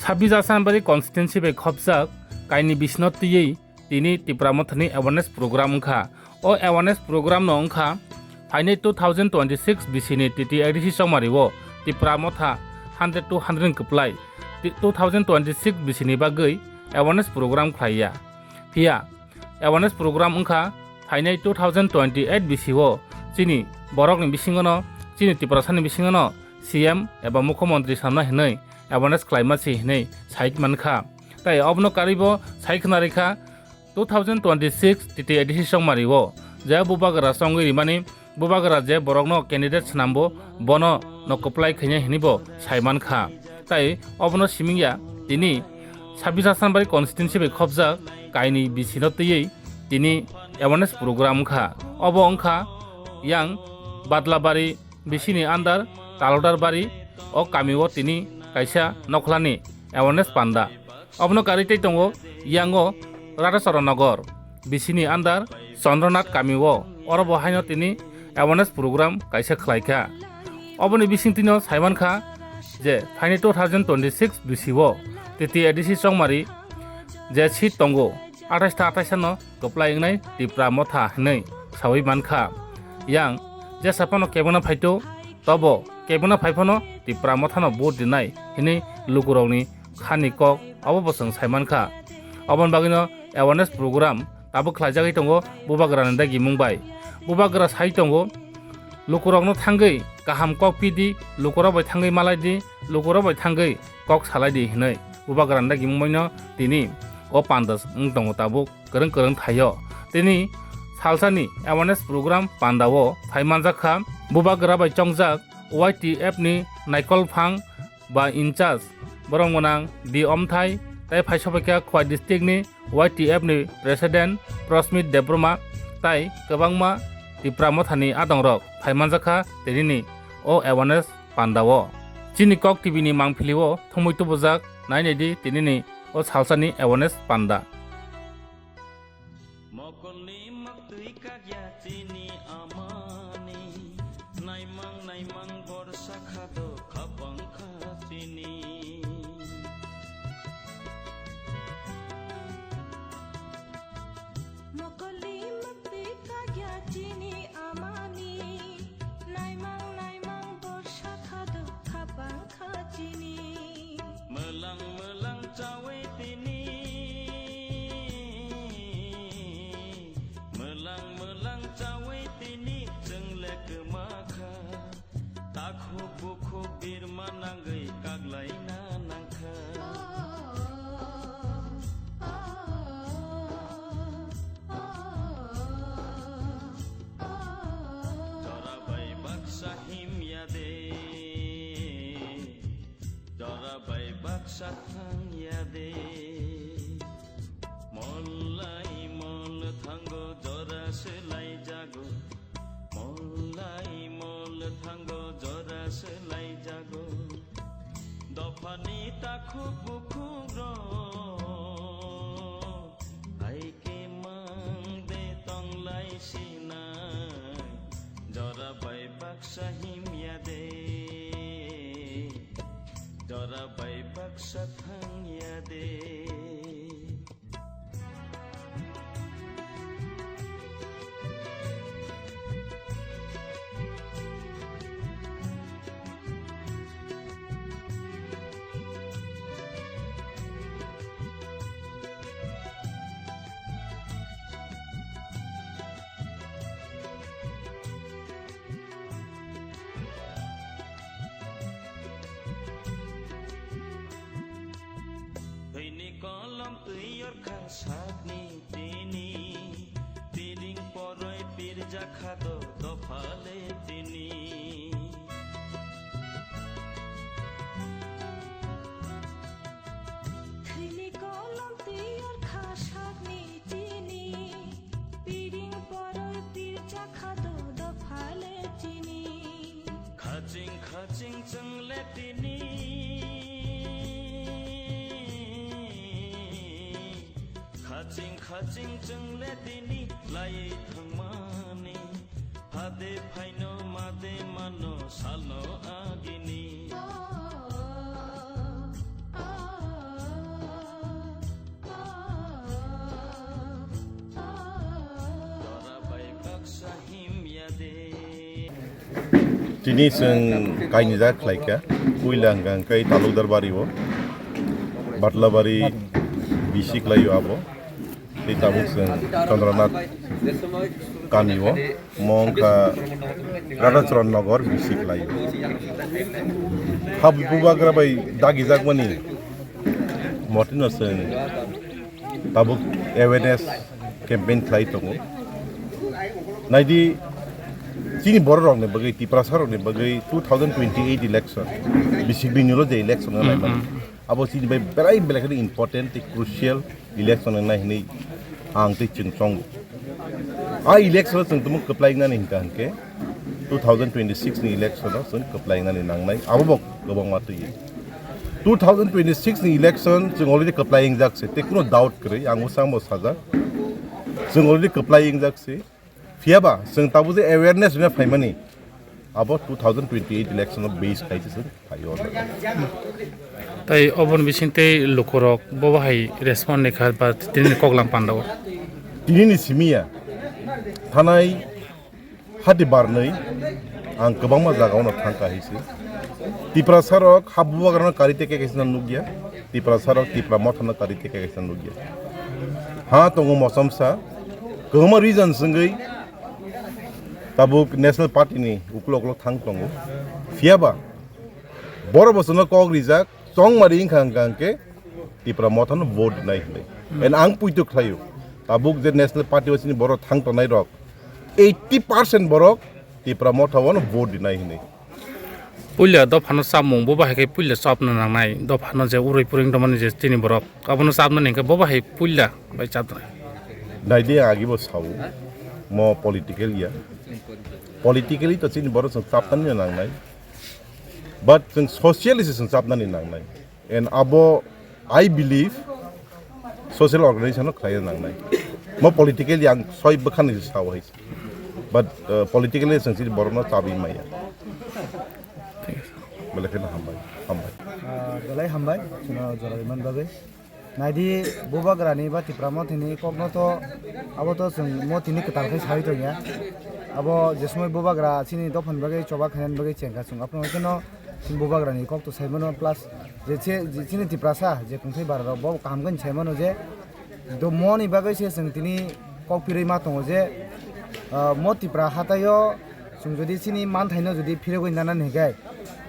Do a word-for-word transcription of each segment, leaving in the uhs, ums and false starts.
Sabis Asanbari constituency bai khopjak kaini bisino twiwi tini Tipra Mothani awareness program wngkha. O awareness program no wngkha phainai two thousand twenty-six bisini T T A D C chongmari o Tipra Motha hundred to hundred kwplai ti-, two thousand twenty-six bisini bagwi awareness program khlaiya. Phiya awareness program wngkha phainai two thousand twenty-eight bisio chini borokni bisingono, chini Tiprasani bisingono C M eba Mukhyamantri sanna hinwi awareness khlaima si hinwi sai mankha. Tai obono karwibo sai khna rikha two thousand twenty-six T T A D C chongmari o je bubagra chongwi rimani, bubagra je borokno candidate swnambo, bono no kwplai khaina hinwibo sai mankha. Tai obono simingya tini Sabis Asanbari constituency bai khopjak kaini bisino twiwi tini awareness program wngkha. Obo wngkha yang Badlabari bisini under Talodar Bari o kamio tini kaisa nokhlani awareness panda. Obono karwi tei tongo yango Radhachara Nagar bisini under Chandranath kamio, oro bo haino tini awareness program kaisa khlaikha. Oboni bisingtwino saimankha je phaini two thousand twenty-six bisio T T A D C chongmari je seat tongo athais ta athais no kwplai wngnai Tipra Motha hinwi sawi mankha. Yang jesa phano kebengna phaito, tobo kebengna phai phano Tipra Mothano vote rinai hinwi lukurokni khani kok obo bo chwng sai mankha. Oboni bagwino awareness program tabuk khlaijagwi tongo bubagrani dagimung bai. Bubagra sai tongo, lukurokno thangwi kaham kok pidi, lukurok bai thangwi malai di, lukurok bai thangwi kok salai di hinwi bubagrani dagimung baino tini o panda wng tongo tabuk kwrwng kwrwng thaio. Tini salsani awareness program pandao phai manjak kha bubagra bai chongjak Y T F ni naikolphang ba in charge borok gwnang D Omthai tei phai sophaikha Khowai district ni Y T F ni president Prosmit Debbarma tai kwbangma Tipra Mothani adongrok phai manjak kha tinini o awareness pandao. Chini Kok T V ni mangpili o thumwi tubujak, nai nai di tinini o salsani awareness panda. Mokolni maktwi kakya chini amani, naimang naimang borsa khado khapang kha chini. Mokolni maktwi kakya chini amani, naimang naimang borsa khado khapang kha chini. Mwlang mwlang chawi tini, mwlang mwlang chawi tini chwngle kwma kha. Takhuk bukhuk birma nangwi kaklaina nangkha. Jora bai baksa himya de, jora bai baksa thangya de. Mol lai mol thango jora se lai jago. Mol lai mol thango jora se lai jago. Dophani takhuk bukhuk rok hai ke mang de tong lai sinai. Jora bai baksa himya de, jora bai baksa thangya de. Hwini kolom twi yorkha sakni tini, tiring poroi pirjakha do dophale tini. Hwini kolom twi yorkha sakni tini, piring poroi pirjakha do dophale chini. Khaching khaching chwngle tini, khaching khaching chwngle tini lai thangmani. Hade phaino made mano salno agini. Tini chwng kainwi jak khlai kha, puila hwnkha hwnkhe Talukdar bari o, Batlabari bisi khlai o abo, tei tabuk chwng Chandranath kami o, omo wngkha Radhacharan Nagar bisi khlai o. Hab bubagra bai dagi jakmani motino chwng tabuk awareness campaign khlai tongo. Naidi, chini borok rokni bagwi, Tiprasa rokni bagwi two thousand twenty-eight election, bisik bini ulo je election wng laimani, abo chini bai belai belai kheno important tei crucial election wngnai hinwi ang tei chwng chongo. A election o chwng tamo kwplai wngnani hwnkha hwnkhe two thousand twenty-six ni election o chwng kwplai wngnani nangnai, abo bo kwbangma twi. Two thousand twenty-six ni election chwng already kwplai wngjak se, tei kuno doubt kwrwi, ang bwskango sajak. Chwng already kwplai wngjak se. Phiyaba chwng tabuk je awareness rwna phaimani, abo two thousand twenty-eight election o base khai se chwng phaio. Tai oboni bising tei lukurok bo bahai respond ni kha ba tini ni koklam panda o. Tini ni simi ya, thanai hati barnwi ang kwbangma jaga o no thangkha hai se. Tiprasa rok ha bubagra no kari teke kaisa nukya. Tiprasa rok Tipra Motha no kari teke kaisa nukya. Ha tongo mochomsa, kwbangma reason swngwi tabuk National Party ni ukulok ukulok thang tongo. Phiyaba borok bo chwngno kok rijak, chongmari wngkha hwnkha hwnkhe Tipra Motha no vote rinai hinwi. And ang puitu khlaio, tabuk je National Party o chini borok thang tongnai rok, eighty percent borok Tipra Motha o no vote rinai hinwi. Puila dophano chapmung bo bahai khe puila chapna nangnai, dophano je urui puring tongmani je chini borok, abono chapnani hwnkhe bo bahai puila bai chapnai. Naidi, ang agibo sao, mo political ya. Politically to chini borok chwng chapnani nangnai, but chwng socially se chwng chapnani nangnai. And abo, I believe, social organization no khlai nangnai. Mo politically ang soi bwkhani sao hai. But, uh, politically chwng chini borok no chabi maya. Belai kheno hambai, hambai. Ah, belai hambai, chwngno jora rwmani bagwi. Naidi, bubagrani ba Tipra Mothani kokno to, abo to chwng Mothani kwtal khe saui tongya. Abo je somoi bubagra chini dophani bagwi choba khainani bagwi chengkha chwng. Aphano kheno chini bubagrani kok to sai mano, plus je che-, je chini Tiprasa je kungthai bara rok bo kaham khe sai mano je do moni bagwi se chwng tini kok phirwi ma tongo je, ah, mo Tipra hataio chwng jodi chini manthaino jodi phirogwi nanani hwnkhe,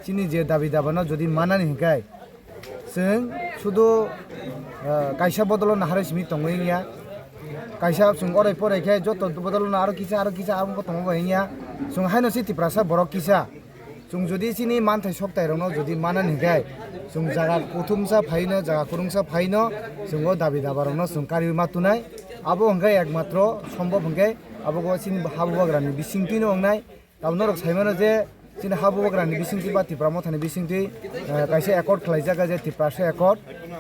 chini je dabi dabano jodi manani hwnkhe, chwng sudu, ah, kaisa bodolo naharwi simi tongwi wngya. Kaisa chwng orai porai khe joto bodolo no aro kisa, aro kisa, abo bo tongo bai wngya. Chwng haino se Tiprasa borok kisa. Chwng jodi chini manthai soktai rokno jodi manani hwnkhe, chwng jaga kuthumsa phaino, jaga kwrwngsa phaino, chwng o dabi dabarokno chwng kariui ma tunai. Abo hwnkhe ekmatro sombhob hwnkhe abo bo chini ha bubagrani bisingtwino wngnai. Tabuk norok sai mano je chini ha bubagrani bisingtwi ba Tipra Mothani bisingtwi, eh, kaisa accord khlaijak je Tiprasa Accord.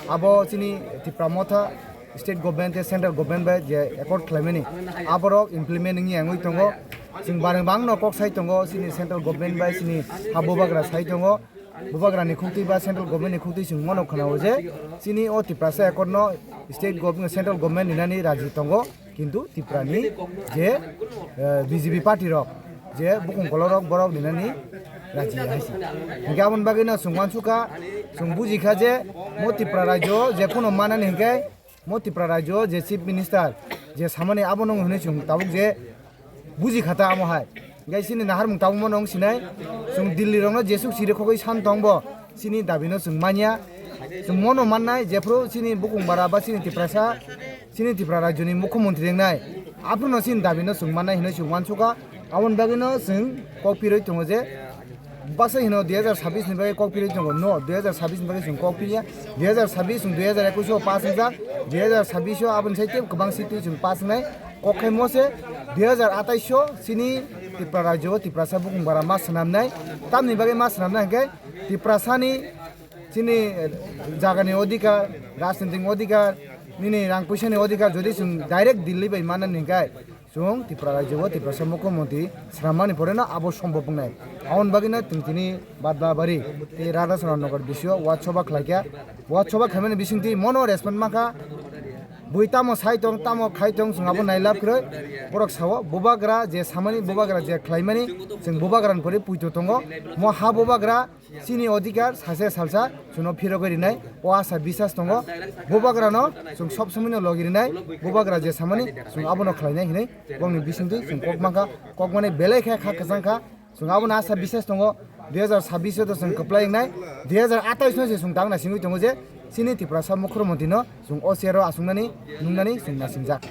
Abo chini Tipra Motha state government tei central government bai je accord khlaimani, aborok implement wngya wngwi tongo. Chwng bareng bangno kok sai tongo chini central government bai chini ha bubagra sai tongo. Bubagrani khuktwi ba central government ni khuktwi chwng mano khwnao je chini o Tiprasa Accord no state gov-, central government ninani raji tongo. Kintu Tiprani je, eh, B J P party rok je bukung kolorok borok ninani raji hai se. Hingke aboni bagwino chwng uansukha, chwng bujikha je mo Tipra rajyo je kuno manani hingke mo Tipra rajyo je chief minister je samani abono hwnwi chwng tabuk je bujikha ta amo hai. Hingke chini naharmung tabukmano wng sinai, chwng Delhi rokno jesuk siri khogwi san tongbo chini dabino chwng manya. Chwng mono mannai jephru chini bukung bara ba chini Tiprasa chini Tipra rajyoni mukhyamantri wngnai, aphruno chini dabino chwng mannai hinwi chwng uansukha. Aboni bagwino chwng kok pirwi tongo je, baksa hino dui hazar sabbish ni bagwi kok pirwi tongo, no, dui hazar sabbish ni bagwi chwng kok pirya, dui hazar sabbish chwng dui hazar ekush o pass wngjak, dui hazar sabbish o aboni sai tei kwbang seat twi chwng pass wngnai, kok khaimo se dui hazar atais o chini Tipra rajyo o Tiprasa bukung bara ma swnamnai, tamni bagwi ma swnamnai hwnkhe Tiprasani chini, eh, jagani odhikar, rajnitik odhikar, nini rang puisani odhikar jodi chwng direct Delhi bai manani hwnkhe, chwng Tripura rajyo o Tiprasa mukhyamantri swrammani poreno abo sombhob wngnai. Aboni bagwino chwng tini Badlabari tei Radhacharan Nagar bisio Wad Sabha khlaikha. Wad Sabha khlaimani bisingtwi mono respond mankha. Bui tamo sai tong, tamo khai tong, chwng abo nailab kwrwi. Borok sao, bubagra je samani, bubagra je khlaimani, chwng bubagrani pore puito tongo. Mo ha bubagra, chini odhikar, sase salsa, chwngno phirogwi rinai, o asa bisas tongo. Bubagrano chwng sob somoino logi rinai, bubagra je samani, chwng abono khlainai hinwi, bongni bisingtwi chwng kok mankha, kok mani belai khe kha kwchang kha. Chwng abono asa bisas tongo, dui hazar sabbish o to chwng kwplai wngnai, dui hazar atais no se chwng tang nasingwi tongo je chini Tiprasa Mukhrumantri no chwng o chair o achuknani nungnani chwng nasingjak.